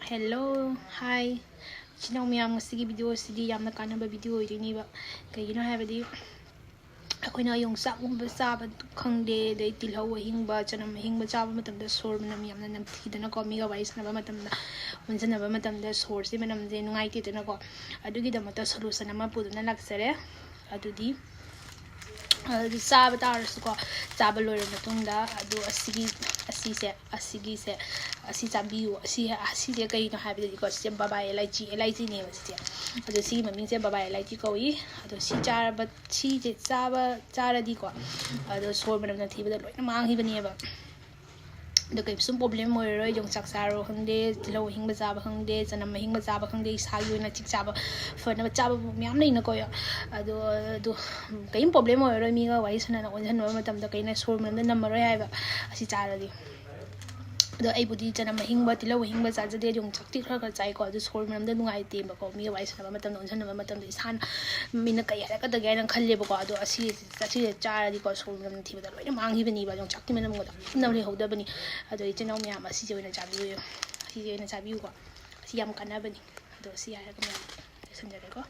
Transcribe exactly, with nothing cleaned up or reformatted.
Hello, hi. ꯏꯆꯤꯟ ꯏꯅꯥꯎ ꯃꯌꯥꯝ, ꯉꯁꯤꯒꯤ video ꯑꯁꯤꯗꯤ ꯌꯥꯝꯅ ꯀꯥꯟꯅꯕ video ꯑꯣꯏꯗꯣꯏꯅꯦꯕ꯫ ꯀꯩꯒꯤꯅꯣ ꯍꯥꯏꯕꯗꯤ ꯑꯩꯈꯣꯏꯅ ꯌꯣꯡꯆꯥꯛꯀꯨꯝꯕ ꯆꯥꯕ ꯈꯪꯗꯦ, ꯑꯗꯩ ꯇꯤꯜꯍꯧ ꯑꯍꯤꯡꯕ, ꯆꯅꯝ ꯑꯍꯤꯡꯕ ꯆꯥꯕ ꯃꯇꯝꯗ ꯁꯣꯔ ꯃꯅꯝ ꯌꯥꯝꯅ ꯅꯝꯊꯤꯗꯅꯀꯣ, ꯃꯤꯒ ꯋꯥꯔꯤ ꯁꯥꯟꯅꯕ ꯃꯇꯝꯗ, ꯑꯣꯟꯁꯤꯟꯅꯕ ꯃꯇꯝꯗ ꯁꯣꯔꯁꯦ ꯃꯅꯝꯁꯦ ꯅꯨꯡꯉꯥꯏꯇꯦꯗꯅꯀꯣ꯫ ꯑꯗꯨꯒꯤꯗꯃꯛꯇ solution ꯑꯃ ꯄꯨꯗꯨꯅ ꯂꯥꯛꯆꯔꯦ꯫ ꯑꯗꯨꯗꯤ ꯑꯗꯨ ꯆꯥꯕ ꯇꯥꯔꯁꯨꯀꯣ, ꯆꯥꯕ ꯂꯣꯏꯔꯕ ꯃꯇꯨꯡꯗ ꯑꯗꯨ ꯑꯁꯤꯒꯤ, ꯑꯁꯤꯁꯦ, ꯑꯁꯤꯒꯤꯁꯦ, ꯑꯁꯤ ꯆꯥꯕꯤꯌꯨ꯫ ꯑꯁꯤ, ꯑꯁꯤꯁꯦ ꯀꯩꯅꯣ ꯍꯥꯏꯕꯗꯗꯤꯀꯣ, ꯁꯤꯁꯦ ꯕꯕꯥ ꯑꯦꯂꯥꯏꯆꯤ, ꯑꯦꯂꯥꯏꯆꯤꯅꯦꯕ ꯁꯤꯁꯦ꯫ ꯑꯗꯣ ꯁꯤꯒꯤ ꯃꯃꯤꯡꯁꯦ ꯕꯕꯥ ꯑꯦꯂꯥꯏꯆꯤ ꯀꯧꯏ꯫ ꯑꯗꯣ ꯁꯤ ꯆꯥꯔꯕ, ꯁꯤꯁꯦ ꯆꯥꯕ, ꯆꯥꯔꯗꯤꯀꯣ, ꯑꯗꯣ ꯁꯣꯔ ꯃꯅꯝ ꯅꯝꯊꯤꯕꯗ ꯂꯣꯏꯅ ꯃꯥꯡꯈꯤꯕꯅꯦꯕ꯫ ꯑꯗꯣ ꯀꯩꯁꯨꯝ problem ꯑꯣꯏꯔꯔꯣꯏ꯫ ꯌꯣꯡꯆꯥꯛ ꯆꯥꯔꯣ ꯈꯪꯗꯦ, ꯇꯤꯜꯍꯧ ꯑꯍꯤꯡꯕ ꯆꯥꯕ ꯈꯪꯗꯦ, ꯆꯅꯝ ꯑꯍꯤꯡꯕ ꯆꯥꯕ ꯈꯪꯗꯦ, ꯏꯁꯥꯒꯤ ꯑꯣꯏꯅ ꯆꯤꯛ ꯆꯥꯕ ꯐꯅꯕ ꯆꯥꯕ ꯃꯌꯥꯝ ꯂꯩꯅꯀꯣ꯫ ꯑꯗꯣ, ꯑꯗꯣ ꯀꯩꯝ problem ꯑꯣꯏꯔꯔꯣꯏ꯫ ꯃꯤꯒ ꯋꯥꯔꯤ ꯁꯥꯟꯅꯅ ꯑꯣꯟꯁꯤꯟꯕ ꯃꯇꯝꯗ ꯀꯩꯅ ꯁꯣꯔ ꯃꯅꯝꯗ ꯅꯝꯃꯔꯣꯏ ꯍꯥꯏꯕ ꯑꯁꯤ ꯆꯥꯔꯗꯤ꯫ ꯑꯗꯣ ꯑꯩꯕꯨꯗꯤ ꯆꯅꯝ ꯑꯍꯤꯡꯕ, ꯇꯤꯜꯍꯧ ꯑꯍꯤꯡꯕ ꯆꯥꯖꯗꯦ꯫ ꯌꯣꯡꯆꯥꯛꯇꯤ ꯈꯔ ꯈꯔ ꯆꯥꯏꯀꯣ꯫ ꯑꯗꯨ ꯁꯣꯔ ꯃꯅꯝꯗ ꯅꯨꯡꯉꯥꯏꯇꯦꯕꯀꯣ꯫ ꯃꯤꯒ ꯋꯥꯔꯤ ꯁꯥꯟꯅꯕ ꯃꯇꯝꯗ, ꯑꯣꯟꯁꯤꯟꯅꯕ ꯃꯇꯝꯗ ꯏꯁꯥꯅ ꯃꯤꯅ ꯀꯩ ꯍꯥꯏꯔꯛꯀꯗꯒꯦ ꯍꯥꯏꯅ ꯈꯜꯂꯦꯕꯀꯣ꯫ ꯑꯗꯣ ꯑꯁꯤ, ꯑꯁꯤꯁꯦ ꯆꯥꯔꯗꯤꯀꯣ, ꯁꯣꯔ ꯃꯅꯝ ꯊꯤꯕꯗ ꯂꯣꯏꯅ ꯃꯥꯡꯈꯤꯕꯅꯦꯕ꯫ ꯌꯣꯡꯆꯥꯛꯀꯤ ꯃꯅꯝꯒꯗꯣ ꯑꯝꯇ ꯂꯩꯍꯧꯗꯕꯅꯤ꯫ ꯑꯗꯣ ꯏꯆꯤꯟ ꯏꯅꯥꯎ ꯃꯌꯥꯝ, ꯑꯁꯤꯁꯦ ꯑꯣꯏꯅ ꯆꯥꯕꯤꯌꯨ, ꯑꯁꯤꯁꯦ ꯑꯣꯏꯅ ꯆꯥꯕꯤꯌꯨꯀꯣ꯫ ꯑꯁꯤ ꯌꯥꯝ ꯀꯥꯟꯅꯕꯅꯤ꯫ ꯑꯗꯣ ꯑꯁꯤ ꯍꯥꯏꯔꯒ ꯃꯌꯥꯝ ꯂꯣꯏꯁꯤꯟꯖꯔꯦꯀꯣ꯫